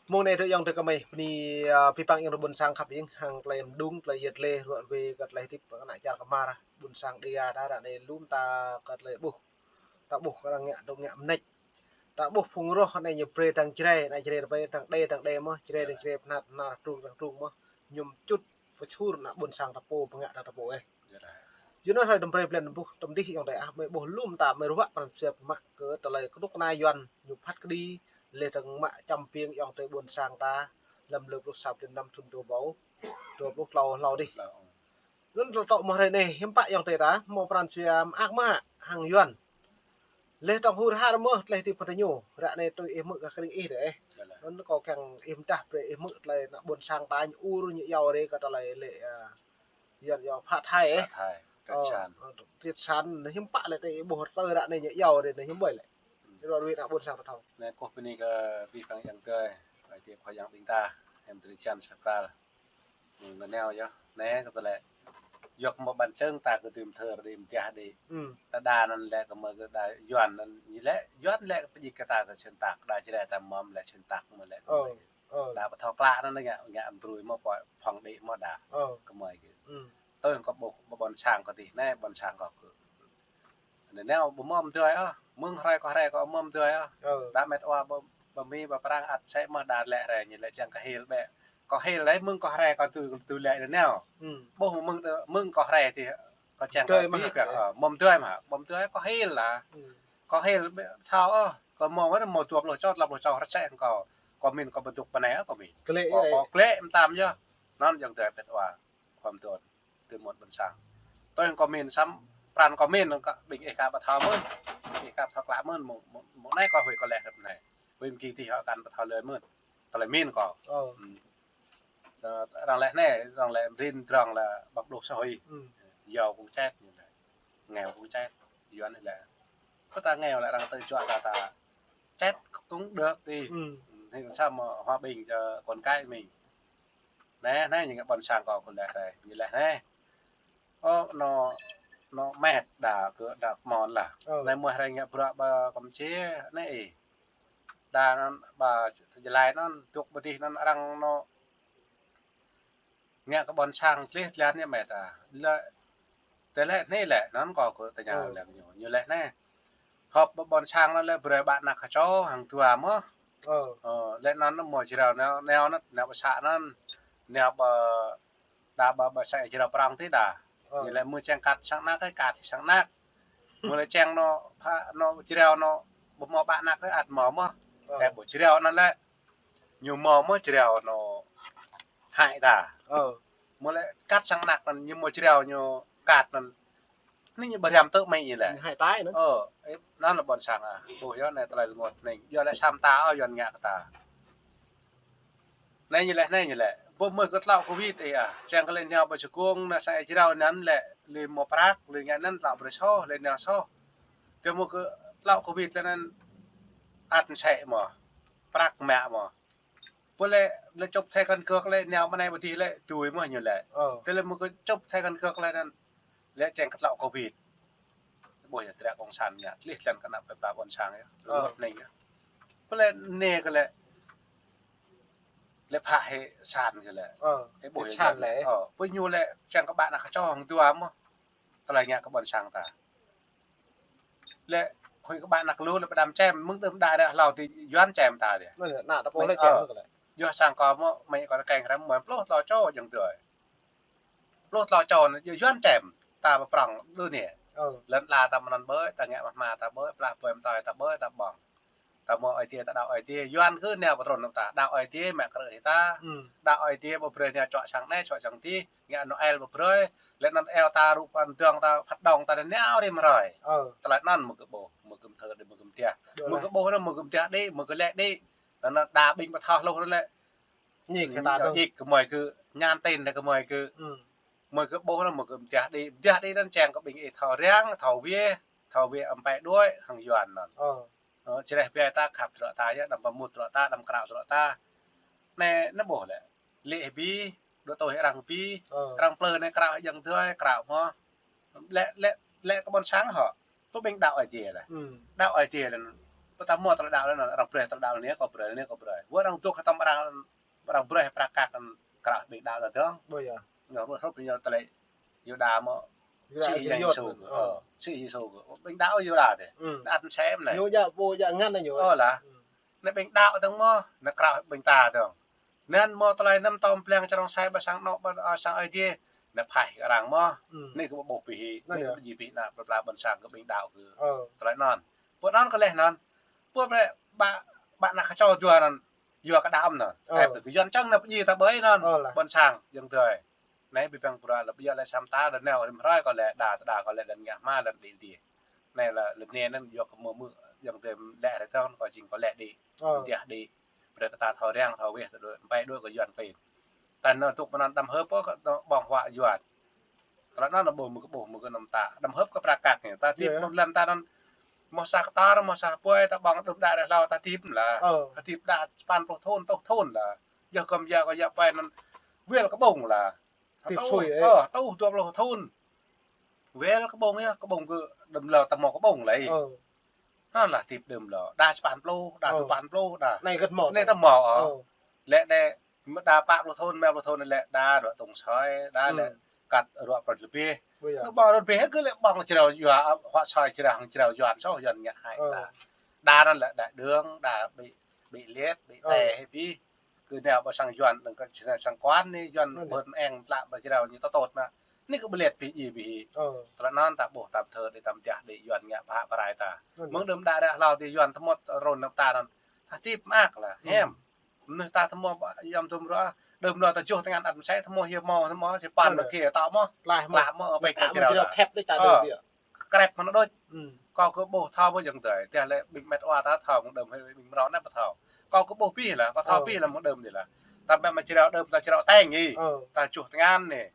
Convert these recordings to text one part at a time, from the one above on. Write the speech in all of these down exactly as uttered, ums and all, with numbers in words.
Mông anai tơ ayŏng adơi kơmơi, bơni, a, pơpă ayŏng adơi ƀôn sang khăp ing, hăng tơlơi mơdung, tơlơi yet lĕ, ruă ruê, kơ tơlơi hơdip, kơ ană čar kơ mar, ƀôn sang Dega ta ră anai lŏm ta kơ tơlơi ƀuh. Ta ƀuh kơ arăng ngă, dŏ ngă mơneč. Ta ƀuh phung roh anai ñu brơi dăng Jrai, ană Jrai ta brơi dăng đe, dăng đe mơ̆, Jrai dăng Jrai, pơhnat, pơhnat, trung dăng trung mơ̆. Ñu čut pơčur ană ƀôn sang ta pô, pơngă ta, ta pô ĕh. Yơh. Yua anŭn hrơi tơm brơi blan ƀuh, tơm dih ayŏng adơi ah, mơi ƀuh lŏm ta, mơi ruă pran jua pơmă kơ tơlơi kơnuk kơna Yuan, ñu phat kơđi, leh dơ̆ng mă čăm ƀing ayŏng adơi ƀôn sang ta, lăm lơ pluh sa blan năm thŭn dua ƀâo, dua pluh klâo hlâo dih. Anŭn tơl tŏ mơ̆ hrơi anai, hiư̆m pă ayŏng adơi ta, hmâo pran jua mơak mơ̆ hăng Yuan. Leh tŏng hur har mơ̆ tơlơi hơdip kơ tơ ñu, ră anai tui ih hmư̆ kơ kơring ih dêh. Anŭn kâo kiăng ih pơdah brơi ih hmư̆ tơlơi ană ƀôn sang ta ñu ur ñu iâu rai kơ tơlơi lĕ, a, Yuan iâu Phát Thải ĕh. Phát Thải, triệt sản. Ơ, ơ, triệt sản, anŭn hiư̆m pă lĕ tơ ih ƀuh tơlơi ră anai ñu iâu rai anŭn hiư̆m ƀơi lĕ. Ih ruă ruê ană ƀôn sang ta thâo. Anai kâo bơni kơ abih bang ayŏng adơi, ơi adơi Khua Yang ƀing ta, hiam drơi jăn sa pral. Mơ̆ng anai nao yơh, anai kơ tơlơi. Yua kơ mơ̆ ƀăn čơ̆ng ta kơ tui mơthơr đĭ, mơtiah đĭ. Đa đa anŭn lĕ kơ mơ̆ kơ đa Yuan anŭn, ñu lĕ, Yuan lĕ kơ pơjing kơ ta kơ xuyên tạc, đa Jrai ta mơ̆m lĕ xuyên takt mơ̆ lĕ kơ mơ̆. Đa pơthâo klă anŭn ngă, ngă mơdrui mơ̆ pơ-, phŏng đĭ mơ̆ đa. Kơ mơ̆ kơ. Tui kơ ƀuh, ƀuh ƀôn sang kơ tih, anai ƀôn sang kơ kơ. Anai nao ƀu mơ̆ mơdơi ôh, mơ̆ng hrơi kơ hrơi kơ mơ̆ mơdơi ôh. Đa met wa ƀu, ƀu Mi ƀu Prang ăt sĕ mơ̆ đa lĕ hrơi ñu lĕ čang kơ hil ƀĕ. Kơ hil lĕ mơ̆ng kơ hrơi kơ tui, tui lĕ anai nao. Ƀuh mơ̆ng, mơ̆ng kơ hrơi tih kơ čang kơ tih kơ, ơ, mơ̆ mơdơi mơ̆, mơ̆ mơdơi kơ hil lah. Kơ hil ƀĕ thâo ôh, kơ mơ̆ wơ̆t mơ̆ dua pluh čô, tlâo pluh čô rơčĕ kơ. Kơ min kơ bơduk pơnai ôh kơ min. Kơ lĕ mơtam yơh. Anŭn ayŏng adơi met wa. Kơ mơdơi. Tui mơ̆n ƀôn sang. Tui kơ min săm, pran kơ min kơ ƀing ih ka pơthâo mơ̆n. Ih ka pơthâo klă mơ̆n, mơ̆ng, mơ̆ng, mơ̆ng anai kơ huĭ kơ leh rơp anai. Huĭ mơ̆ng kih tih hŏ kăn pơthâo lơi mơ̆n. Tơlơi min kơ. Ơ. Ơ, arăng lĕ anai, arăng lĕ rin drŏng lĕ ƀăp đuh sa huĭ. Giàu cũng chết, nghèo cũng chết. Yuan lĕ. Kơ ta nghèo lĕ arăng tơčuă ta, ta chết cũng được đi. Thì làm sao mà hòa bình cho con cái mình. Anai, anai ñu ngă ƀôn sang kơ kơ leh rai, ñu leh anai. Ơ, anŏ, anŏ met đa kơ đa kơmon lah. Anai mơ̆ hrơi ngă bruă ƀă Kampuchia, anai ih. Đa anŭn ƀă Gia Lai anŭn, dŏ ƀơi tih anŭn arăng anŏ ngă kơ ƀôn sang tlih tlan ñu met ah. Lĕ, tơlơi anai lĕ, anŭn kơ kơ tơña lĕ ñu, ñu lĕ anai. Họp ƀơi ƀôn sang anŭn lĕ brơi ƀă anak kơ čô hăng dua mơ̆. Ơ, lĕ anŭn mơ̆ Jrai nao, nao anŭn, nao ƀơi să anŭn, nao ƀơi, đa ƀơi, ƀơi să Jrai Prong tih đa. Ñu lĕ mơ̆ čang kat sang anak, kat sang anak. Mơ̆ lĕ čang anŏ, pha, anŏ Jrai anŏ, ƀu mơ̆ ƀă anak ăt mơ̆ mơ̆. Ơ, ƀu Jrai anŭn lĕ. Ñu mơ̆ mơ̆ Jrai anŏ hại ta. Ơ. Mơ̆ lĕ kat sang anak anŭn, ñu mơ̆ Jrai ñu kat anŭn. Anai ñu ƀu răm tơ mơi ñu lĕ. Ñu hại ta anŭn. Ơ, ơ, anŭn lĕ ƀôn sang ah. Ƀuh yơh anai tơlơi rơngot anai. Yua lĕ săm ta, ơ, Yuan ngă kơ ta. Anai ñu lĕ, anai ñu lĕ. Ƀu mơ̆ kơ tlâo Covid ih ah. Čang kơ lĕ nao ƀơi Sơkung, nao să Jrai anŭn lĕ. Lui mơ̆ prăk, lui ngă anŭn tlâo brơi soh, lui nao soh. Tơ mơ̆ kơ tlâo Covid lĕ anŭn ăt sĕ mơ̆. Prăk mă mơ̆. Pô lĕ, lĕ chụp thẻ căn cước lĕ, nao mơ̆ anai ƀơi tih lĕ, tui mơ̆ ñu lĕ. Ơ. Tơ lĕ mơ̆ kơ chụp thẻ căn cước lĕ anŭn, lĕ čang kơ tlâo Covid. Ƀuh yơh, dră cộng sản ñu, tlih tlan kơ ană plơi pla ƀôn sang yơh. Ơ. Rơngot anai yơh. Pô lĕ anai kơ lĕ, lĕ phă hĭ sản kơ lĕ. Ơ, ƀuh yơh, sản lĕ. Ơ, pô ñu lĕ, čang kơ ƀă anak kơ čô hăng dua mơ̆. Tơlơi ngă kơ ƀôn sang ta. Lĕ, huĭ kơ ƀă anak lu lĕ pơđăm čem, mơ̆ng đưm đă đă hlâo tơ Yuan čem ta dih. Anŭn, ană ta pô lĕ čem kơ lĕ. Yua sang kơ mơ̆, mơi kơ ta keng hrăm mơ̆ pluh tlâo čô ayŏng adơi. Pluh tlâo čô anŭn, yua Yuan čem, ta pơprŏng đơ anai. Ơ. Lŏn ala ta mơnăn ƀơi, ta ngă mah ma ta ƀơi, plah ƀơi mơtơi ta ƀơi, ta ƀơ̆ng. Ta mơ̆ Ơi Adai ta đaŏ Ơi Adai, Yuan kơ nao pơtrŭn ta, đaŏ Ơi Adai mă krư̆ hĭ ta. Đaŏ Ơi Adai ƀu brơi nao čuă sang anai, čuă sang tih, ngă Noel ƀu brơi. Lĕ anŭn eo ta rŭ păn dơ̆ng ta, phat dơ̆ng ta nao rĭm hrơi. Ơ. Tơlơi anŭn mơ̆ kơ ƀuh, mơ̆ kơ mơthơr đĭ, mơ̆ kơ mơtiah. Mơ̆ kơ ƀuh anŭn, mơ̆ kơ mơtiah đĭ, mơ̆ kơ lĕ đĭ. Anŭn đa ƀing pơthâo hluh anŭn lĕ. Ñik kơ ta dơ̆ng. Ñik kơ mơi kơ, nhắn tin kơ mơi kơ. Mơ̆ kơ ƀuh anŭn, mơ̆ kơ mơtiah đĭ. Mơtiah đĭ anŭn čang kơ ƀing ih thâo răng, thâo wĕh, thâo wĕh amăng pĕ đuaĭ hăng Yuan anŭn. Ơ. Ơ, čơreh biă ta khăp drŏ ta yơh, đăm pơmŭt drŏ ta, đăm krao drŏ ta. Anai, anai ƀuh lĕ. Lĕ hĭ bi, dŏ tui hĭ arăng bi, arăng plư anai krao hĭ ayŏng adơi, krao mơ̆. Lĕ, lĕ, lĕ kơ ƀôn sang hŏ. Pô ƀing đaŏ Ơi Adai lĕ. Đaŏ Ơi Adai lĕ. Pơtăm mơ̆ tơlơi đaŏ anŭn, arăng brơi tơlơi đaŏ anai, kâo brơi anai, kâo brơi. Wơ̆t arăng dŏ kơ tăm arăng, arăng brơi prăk kăk anŭn, krah ƀing đaŏ ta dơ̆ng. Ƀu djơ̆. Ñu hrup, hrup ñu tơlơi Yuđa mơ̆. Yuđa sĭ Yang Iskariôt Yêsu anŭn. Kơ, ơ, sĭ Yêsu kơ. Ƀing đaŏ Yuđa dih. Hmm. Đaŏ tơsem anai. Ñu djă pô djă ngăn anai ñu. Ơ lah. Hmm. Anai ƀing đaŏ dơ̆ng mơ̆, anai krah ƀing ta dơ̆ng. Anŭn mơ̆ tơlơi anăm tơm pleng čơrông sai ƀơi sang anŏ, ƀơi, ơ, sang Ơi Adai. Anai phaih kơ arăng mơ̆. Hmm. Anai kơ ƀuh pih. Anai kơ, anai kơ pơjing pih ană plơi pla ƀôn sang kơ ƀing đaŏ kơ. Ơ. Tơlơi anŭn. Pơ anŭn kơ leh anŭn. Pơ ƀă, ƀă, ƀă ană kơčô dua anŭn. Yua kơ đaŏ anŭn. Ơ. Ơ, pơ kơ Yuan čang anŭn pơjing ta ƀơi anŭn. Ơ lah. Ƀôn sang, ayŏng adơi. Anai ƀing păng pơră lăp yơh lĕ sam ta đa nao rĭm hrơi kơ lĕ đa, đa kơ lĕ đa ngă hma đa đĭ đĭ. Anai lĕ, lĕ anai anŭn yua kơ mơ̆ mơ̆, ayŏng adơi lĕ ră tơ̆ng kơ jing kơ lĕ đĭ. Ơ. Đĭ đĭ. Brơi kơ ta thâo răng, thâo weh, tơdơi, ƀai đuaĭ kơ Yuan klin. Ta nao tŭk mơnăn đăm hơp kơ ƀơ̆ng huă Yuan. Tơlơi anŭn ƀu mơ̆ kơ ƀuh mơ̆ kơ anăm ta. Đăm hơp kơ prăk kăk anai. Ta hơdip, ơ, mơ̆ng lăn ta anŭn. Mơ̆ sa hơtar, mơ̆ sa hơpuai, ta ƀơ̆ng đưm đă ră hlâo ta hơdip lah. Ơ. Hơdip đa sapăn pluh thŭn, rơtuh thŭn lah. Yơh kơm yă kơ yă pai anŭn wel kơ ƀơ̆ng lah. Hơdip sui, ơ. Ơ, rơtuh dua pluh thŭn. Wel kơ ƀơ̆ng yơh, kơ ƀơ̆ng kơ đưm hlâo ta hmâo kơ ƀơ̆ng lĕ. Ơ. Anŭn lah hơdip đưm hlâo. Đa sapăn pluh, đa, ơ, tơpăn pluh, đa. Anai kơ hmâo. Anai ta hmâo, ơ. Ơ. Lĕ anai, mơ̆ đa pă pluh thŭn, rơma pluh thŭn lĕ đa rŏ tŏng soi, đa lĕ, hmm, kăt rŏ prăt lơbih. Ƀu djơ̆. Anŭn ƀơ̆ng rŏ lơbih kơ lĕ ƀơ̆ng črâo Yuan, huă soi črâo hăng črâo Yuan, soh Yuan ngă hai, ơ, ta. Đa anŭn lĕ đa đơ̆ng, đa ƀĭ, ƀĭ liet, ƀĭ, ơ, tê, hĭ ƀĭ. Kơ nao ƀơi sang Yuan, đơ̆ng kơ sang kuan anai, Yuan, ơ, bơ̆t mơ̆ng tlă ƀơi črâo ñu tơtôt mă. Anai kơ ƀĭ liet ƀĭ djai ƀĭ. Ơ. Tơlơi anŭn ta ƀuh ta pơthâo đĭ, ta pơdah đĭ Yuan ngă pơhă pơrai ta. Ơ. Mơ̆ng đưm đă ră hlâo đĭ Yuan tơmŏt rŏn nao ta anŭn. Ta hơdip mơak lah, hmm, hiam. Anai ta tơhmâo ƀă yăm tŭm rŏ, đưm hlâo ta juh tơngan ăt mơsĕ tơhmâo hiam mơ̆, tơhmâo hiam păn mơ̆ kiăng ta mơ̆. Tlaih mơ̆. Tlaih mơ̆, ƀĕ ta črâo ta. Ơ. Krep mơ̆n đôč. Hmm. Kâo kơ ƀuh thâo ƀơi ayŏng adơi, tơdah lĕ ƀing met wa ta thâo mơ̆ng đưm hĭ ƀing mơrâo anai ƀu thâo. Kâo kơ ƀuh pih lah, kâo thâo, ơ, pih lah mơ̆ng đưm dih lah. Ta ƀĕ mă črâo đưm ta črâo teng hĭ. Ơ. Ta juh tơngan anai.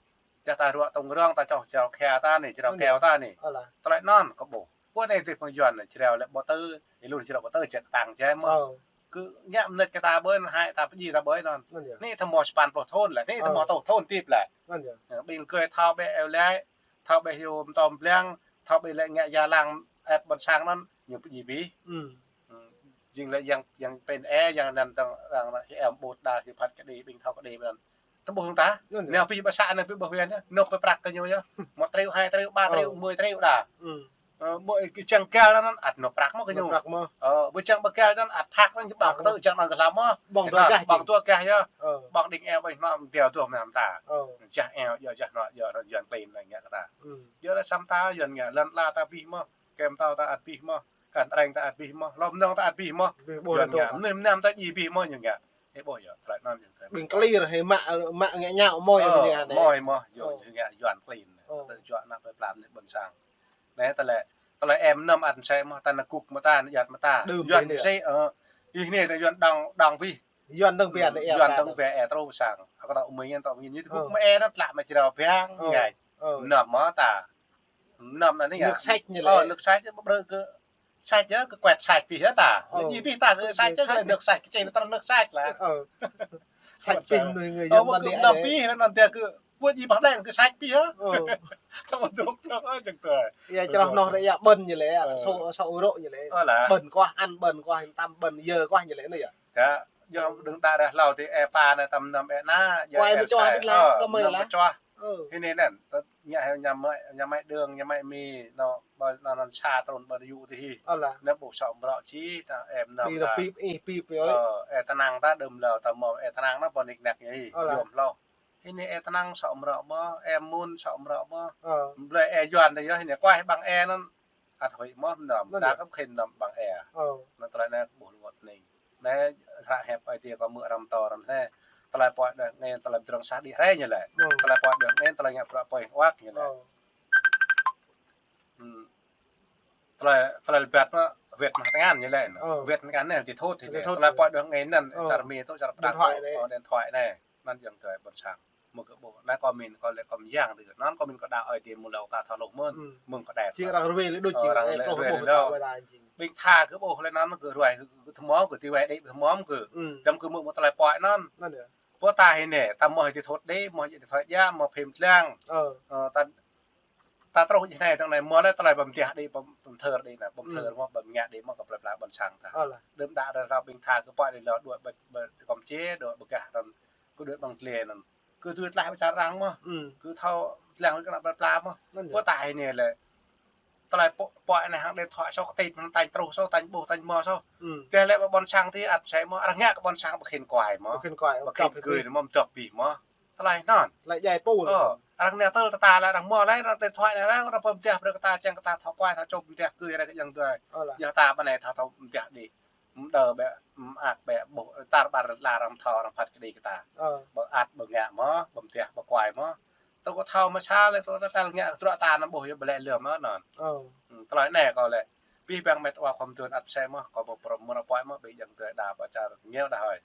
Tơdah ta rŏ tŏng rŏng ta čoh črâo khia ta anai, črâo, ơ, keo ta anai. Ơ lah. Tơlơi anŭn kơ ƀuh. Pô anai tui pơng Yuan anai, črâo lĕ ƀu tơ, ih lu črâo ƀu tơ čĕ kơtang čĕ mơ̆. Ơ. Kơ ngă mơnit kơ ta ƀơi anŭn, hai ta pơjing ta ƀơi anŭn. Anŭn yơh. Anai ta hmâo sapăn pluh thŭn lah, anai ta hmâo, ơ, rơtuh thŭn hơdip lah. Anŭn yơh. Ơ, ƀing kơi thâo ƀĕ eo lĕ, thâo ƀĕ hiu mơtŏm blang, thâo ƀĕ lĕ ngă ya lăng ĕp ƀôn sang anŭn, ñu pơjing ƀĭ. Hmm. Hmm. Jing lĕ yang, yang pên ê, yang anŭn tơ̆ng arăng hĭ em ƀut đa hĭ phat kơđi, ƀing thâo kơđi ƀơi anŭn. Tơƀuh hăng ta. Anŭn yơh. Nao pih ƀơi să anai pih ƀơi huyện yơh. Nộp pơprăk kơ ñu yơh. Một triệu, hai triệu, ba triệu, ơ, mười triệu đa. Ừ. Ơ, ƀơi kơ čang gal anŭn ăt nộp prăk mơ̆ kơ ñu. Nộp prăk mơ̆. Ơ, ƀơi čang ƀơi gal anŭn ăt phak anŭn ƀơ̆ng, phak mơ̆, tơ čang anŭn kơ hlam mơ̆. Ƀơ̆ng dua gah. Ƀơ̆ng dua gah yơh. Ơ. Ƀơ̆ng đing eo ƀơ̆ng hnoh mơ̆ dêo duah mơ̆ hăm ta. Ơ. Jah eo, yơh jah hnoh, yơh Yuan klin anai ngă kơ ta. Ừ. Yơh lĕ sam ta Yuan ngă lăn ala ta pih mơ̆. Kem tâo ta ăt pih mơ̆. Kăn reng ta ăt pih mơ̆. Lŏm nong ta ăt pih mơ̆. Pih ƀôh Yuan ngă. Nui mơnam ta djai pih mơ̆ ñu ngă. Ih ƀuh yơh, tơlơi anŭn yơh. Ƀing klin hĭ mă, mă ngă ñao mơ̆ yơh. Ơ, mơ̆ yơh mơ̆, yơh, ơ, yơh ngă Yuan klin. Ơ. Tơ juă ană plơi pla anai ƀôn sang. Anai tơlơi, tơlơi ĕm năm ăt mơsĕ mơ̆, ta ană guk mơ̆ ta, ană yat mơ̆ ta. Đưm Yuan anai mơsĕ, ơ, ih anai ta Yuan dong, dong pih. Yuan dơ̆ng pia, hmm, anai ĕm Yuan ta dơ̆ng dong. Pia ĕm trô sang. Akŏ ta umai ngăn ta umai ngăn. Ñu ta guk, ơ, mơ̆ ĕm anŭn tlă mă črâo biang, ơ, ngai. Ơ. Năm mơ̆ ta. Năm anai ngă. Nước sạch ñu lĕ. Ơ, nước sạch, ƀrư̆ kơ sạch yơh, kơ kuet sạch pih yơh ta. Ơ. Ñu pih ta kơ sạch yơh, sạch. Nước sạch, kơ čih anŭn nước sạch lah. Ơ. Sạch pih mơnuih người dân bản địa. Ơ, kơ năm pih anŭn ta kơ, ƀu djai pah đen kơ sạch pih yơh. Ơ. Ta mă dŏ ta kơ jing tui. Yơh, črâo hnoh ră yơh ƀơ̆n ñu lĕ, ơ, sô, sô rŏ ñu lĕ. Ơ lah. Ƀơ̆n kuah, ăn ƀơ̆n kuah, tăm ƀơ̆n yơh kuah ñu lĕ anai yơh. Yơh, yơh, đưm đă ră hlâo tơ ê pa anai tăm năm ê na, yơh. Kuai ê mơčuah sai. Đĭ lah, ơ, kơ mơi năm lah. Mơčuah. Ơ. Hĭ anai anŭn, tơ ngă hĭ ñu mă, ñu mă đưm, ñu mă mi, anŭn, ƀơi anŭn, anŭn sa trŭn ƀơi tơ yŭ tơ hĭ. Ơ lah. Anŭn ƀu sŏ mrŏ či, ta ĕm năm. Đi ta. Pip, ih, pip, ơi. Ơ, ê tơnăng ta đưm hlâo, ta hmâo ê tơnăng anŭn ƀơi nik năk ñu hĭ. Ơ lah. Yôm hlâo. Hĭ anai ê tơnăng sŏ mrŏ mơ̆, ê mŭn sŏ mrŏ mơ̆. Ơ. Blơi ê Yuan ta yơh, hĭ anai kuai ƀăng ê anŭn. Ăt huĭ mơ̆ năm, anŭn đa yơh. Kơ khĭn năm ƀăng ê. Ơ. Anŭn tơlơi anai ƀuh lu ngŏt ning. Anai hră hiăp Ơi Adai kâo hmư̆ arăng pơtô arăng anai. Tơlơi pơai đuaĭ ngăn, tơlơi pơdrŏng sah đĭ hrơi ñu lĕ. Ơ. Tơlơi pơai đuaĭ ngăn, tơlơi ngă bruă pơih uăk ñu lĕ. Ơ. Hmm. Tơlơi, tơlơi lơbat mơ̆, wet mă tơngan ñu lĕ. Ơ. Wet mă tơngan anai, ti thut, ti thut. Tơlơi pơai đuaĭ ngăn anŭn, ơ, čar mi tŭ, čar pơđah tŭ, điện thoại anai. Ơ, điện thoại anai. Anŭn ayŏng adơi ƀôn sang. Mơ̆ kơ ƀuh, anai kâo min kâo lĕ kâo mơyang tơ. Anŭn kâo min kâo đaŏ Ơi Adai mơ̆ hlâo ta thâo hluh mơ̆n. Hmm. Mơ̆ng kâo đaŏ. Jing arăng ruai lĕ đôč, ơ, jing arăng ê, lĕ kâo ruai ƀuh lĕ ta đaŏ. Ƀing tha kơ ƀuh lĕ anŭn kơ ruai kơ, kơ tơhmâo kơ ti wai đĭ tơhmâo kơ. Hmm. Čăm kơ mơ̆ mơ̆ tơlơi pơai anŭn. Anŭn yơh. Pô ta hĭ anai, ta mơ̆ hĭ ti thut đĭ, mơ̆ hĭ ti thut djă, mơ̆ phim tlang. Ơ. Ơ, ta Ta truh djai anai, tơ̆ng anai, mơ̆ lĕ tơlơi pơmtiah đĭ, pơm-, pơmthơr đĭ anai, pơmthơr mơ̆, pơmngiă đĭ mơ̆ kơ plơi pla ƀôn sang ta. Đơm đă ră rao ƀing tha kơ pơ̆i đĭ lŏ đuaĭ ƀơi, ƀơi Kơmpučia, đuaĭ ƀơi gah anŭn, kơ đuaĭ ƀơi tơlơi anŭn. Kơ tui tlaih pơ čar arăng mơ̆. Kơ thâo tlaih kơ ană plơi pla mơ̆. Pơ ta hĭ anai lĕ. Tơlơi pơ-, pơ̆i anai hăng điện thoại sô kơtit, hăng tañ truh sô, tañ ƀuh, tañ mơ̆ sô. Tơlơi lĕ ƀơi ƀôn sang tih ăt sĕ mơ̆, arăng ngă kơ ƀôn sang ƀu khĭn kuai mơ̆. Ƀu khĭn kuai, ƀu khĭn gơ̆ mơ̆, mơ̆ dŏp pih mơ̆. Tơlơi anŭn. Tơlơi djai pô. Ơ, arăng nao tơl tơta lĕ arăng mơ̆ lĕ, arăng điện thoại anai arăng, arăng pơmtiah brơi kơ ta, čang kơ ta thâo kuai, thâo čŏp pơmtiah kơ arăng kơ yang tui. Yua ta ƀơi anai thâo, thâo pơmtiah đĭ. Mơdơ̆ ƀĕ, mơak ƀĕ, ƀuh, tar ƀar la arăng thâo, arăng phat kơđi kơ ta. Ƀu ăt, ƀu ngă mơ̆, pơmtiah, ƀu kuai mơ̆. Tơ kơ thâo mơ̆ sa lĕ, tơ kơ tal ngă kơ truă ta anăm ƀuh yơh ƀu lĕ lơ̆m mơ̆ anŭn. Tơlơi anai kâo lĕ. Abih bang met wa khŏm tuan ăt sĕ mơ̆, kâo mơ̆ pơrơm mơ̆ pơ̆i mơ̆, ƀing yang tui đa pơ čar rơngiao đa hơi.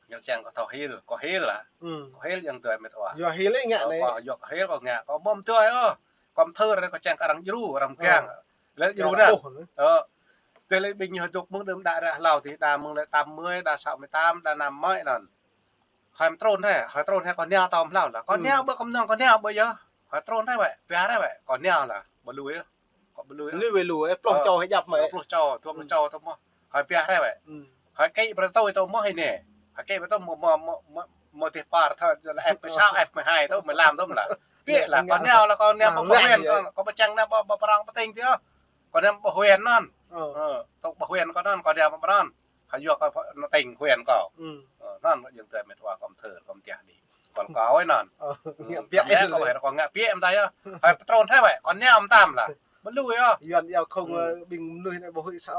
Ñu čang kâo thâo hil, kâo hil lah. Kâo hil yang tui met wa. Yua hil ih ngă anai. Kâo yua hil kâo ngă, kâo mơ̆ tui ôh. Kâo mơthơr kâo čang kơ arăng djru, arăng kiăng. Lĕ djru anai. Ơ. Tơlơi ƀing ñu dŏ mơ̆ng đơm đă ră hlâo tih, đa mơ̆ng lĕ tám mươi, đa sáu mươi tám, đa năm mươi anŭn. Hơi mơtrôn hơi, hơi trôn hơi kâo nao tơm hlâo lah. Kâo nao ƀơi kơm nong kâo nao ƀơi yơh. Hơi trôn hơi wĕ, pia hơi wĕ, kâo nao lah. Ƀu lui yơh. Kâo ƀu lui yơh. Lui wĕ lui, ơ, pluh čô hơi djăp mơ̆. Pluh čô, dua pluh čô tơ mơ̆. Hơi pia hơi wĕ. Hơi kĕ brơi tui tơ mơ̆ hơi anai. Hơi kĕ brơi tui mơ̆, mơ̆, mơ̆, mơ̆, mơ̆ tih par thơ, lah F mười sáu, F mười hai tơ mơ̆ lam tơ mơ̆ lah. Pia lah, kâo nao lah, kâo nao ƀơi huyện, kâo, kâo ƀu čang nao ƀơi, ƀơi prong ƀơi tỉnh tih ôh. Kâo nao ƀơi huyện anŭn. Ơ, tơ ƀơi huyện kâo anŭn, kâo nao ƀơi prong. Hơi yua kâo nao tỉnh huyện kâo. Ơ, anŭn yang tui met wa kâo mơthơr, kâo mơtiah đĭ. Kâo kâo anŭn. Ngă pia lĕ kâo hơi kâo ngă pia mơ̆ ta yơh. Hơi pơtrôn hơi wĕ, kâo nao mơtam lah. Ƀu lui ôh. Yuan yua không, ơ, ƀing mơnuih anai ƀu huĭ sa,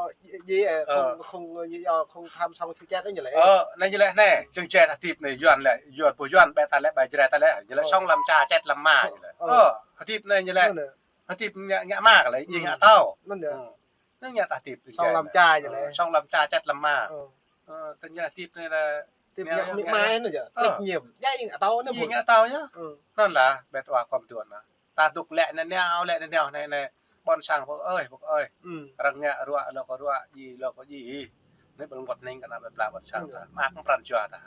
djai, ơ, không, không, ơ, yua không tham song chư chat anai ñu lĕ. Ơ, anai ñu lĕ anai, čơ̆ng čet hơdip anai, Yuan lĕ, Yuan pô Yuan ƀĕ ta lĕ, ƀĕ Jrai ta lĕ, ñu lĕ song lăm ča, čet lăm ma ñu lĕ. Ơ, hơdip anai ñu lĕ. Hơdip ngă, ngă ma kơ lĕ, djai ngă tâo. Anŭn yơh. Anŭn ngă ta hơdip song lăm ča ñu lĕ. Song lăm ča, čet lăm ma. Ơ, tơ ñu hơdip anai lĕ. Hơdip ngă mĭ mai anŭn yơh. Trách nhiệm. Djai ngă tâo anai. Djai ngă tâo yơh. Anŭn lah, met wa khŏm tuan lah. Ta dŏ lĕ anai nao, lĕ anai nao anai, anai. Ƀôn sang pô ơi, pô ơi. Arăng ngă ruă lŏ kơ ruă, djai lŏ kơ djai. Anai ƀơ̆ng wơ̆t ning kơ ană plơi pla ƀôn sang ta. Mơak pran jua ta.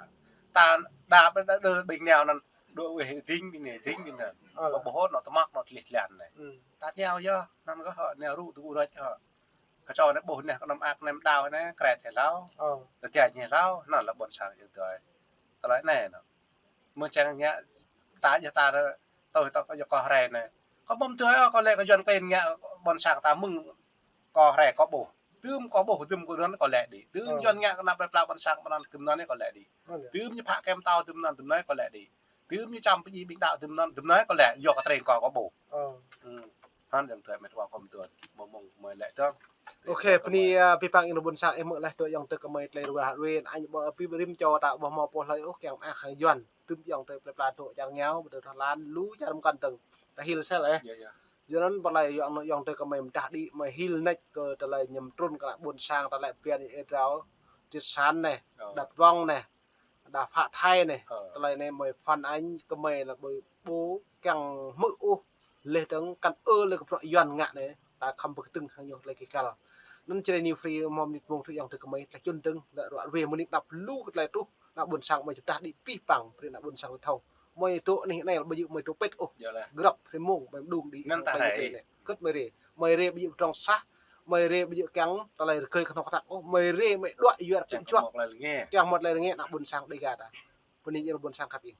Ta đa ƀơi đa đơ ƀing nao anŭn, dŏ wĕ ding ƀing anai, ding ƀing anŭn. Ƀu ƀuh hŏ nao tơmăk nao tlih tlan anai. Ta nao yơh, anŭn kơ hŏ nao rŭ tơgŭ rơč hŏ. Kơ čô anai ƀuh anai kơ anăm ak nem đao anai, kret hơi hlâo. Tơdia ñu hlâo, anŭn lah ƀôn sang yang tui. Tơlơi anai anŭn. Mơ̆ čang ngă ta yơh ta rơ, tui tơ kơ yua kơ hrơi anai. Kâo ƀơ̆ng tui ôh, kâo lĕ kơ Yuan klin ngă ƀôn sang ta mơ̆ng kơ hrơi kâo ƀuh. Tơm kâo ƀuh, tơm kâo anŭn kâo lĕ đĭ. Tơm Yuan ngă kơ ană plơi pla ƀôn sang ƀơi anŭn tơm anŭn kâo lĕ đĭ. Tơm ñu phă kem tâo tơm anŭn tơm anai kâo lĕ đĭ. Tơm ñu čăm pơdjai ƀing đaŏ tơm anŭn tơm anai kâo lĕ, yua kơ tring kâo kâo ƀuh. Hăn yang tui met wa khŏm tuan. Mơ̆ng mơ̆ng mơi lĕ tơ̆ng. Ok, bơni, ơ, abih bang ih nao ƀôn sang ih mơ̆ lĕ tui yang tui kơ mơi tơlơi ruah ruin. Añ ƀơ abih rĭm čô ta ƀu hmâo pô hlơi ôh kiăng mơak hăng Yuan. Tơm yang tui plơi pla dŏ čar rơngiao, ƀu djơ̆ tơlơi lu čar mơkăn tơ̆ng. Ta hil sel ĕ. Yua anŭn pơlai yang, yang tui kơ mơi mơdah đĭ, mơi hil nač kơ tơlơi ñu mơtrun kơ ană ƀôn sang ta lĕ pian ih drao. Triệt sản anai, đa pơdrong anai. Đa phă thai anai, tơlơi anai mơi phản ánh kơ mơi lah ƀu, ƀu kiăng hmư̆ ôh, lĕ tơ̆ng kăn ư lĕ kơ bruă Yuan ngă anai, ta khăm pơkơtưng hăng ñu tơlơi kơ kăl. Anŭn Jrai New Free mơ̆ng mơnit mơ̆ng thŭ yang tui kơ mơi, tơlơi čun tơ̆ng, lĕ ruă ruih mơnit anăp lu kơ tơlơi truh, ană ƀôn sang mơi čơdah đĭ pih păng, brơi ană ƀôn sang thâo. Mơi dŏ anih anai ƀu djơ̆ mơi dŏ pĕt ôh. Grăp hrơi mông mơi mơđung đĭ. Anŭn ta rai. Kơ̆t mơi rai. Mơi rai ƀu djơ̆ pơdrong sah, mơi rai ƀu djơ̆ kiăng tơlơi rơgơi kơnơ̆ng kơtăk ôh, mơi rai mơi đuaĭ yua rơkơi čuăk. Kiăng mơ̆ tơlơi rơngiă. Kiăng mơ̆ tơlơi rơngiă ană ƀôn sang Dega ta. Bơni ih ƀôn sang khăp ih.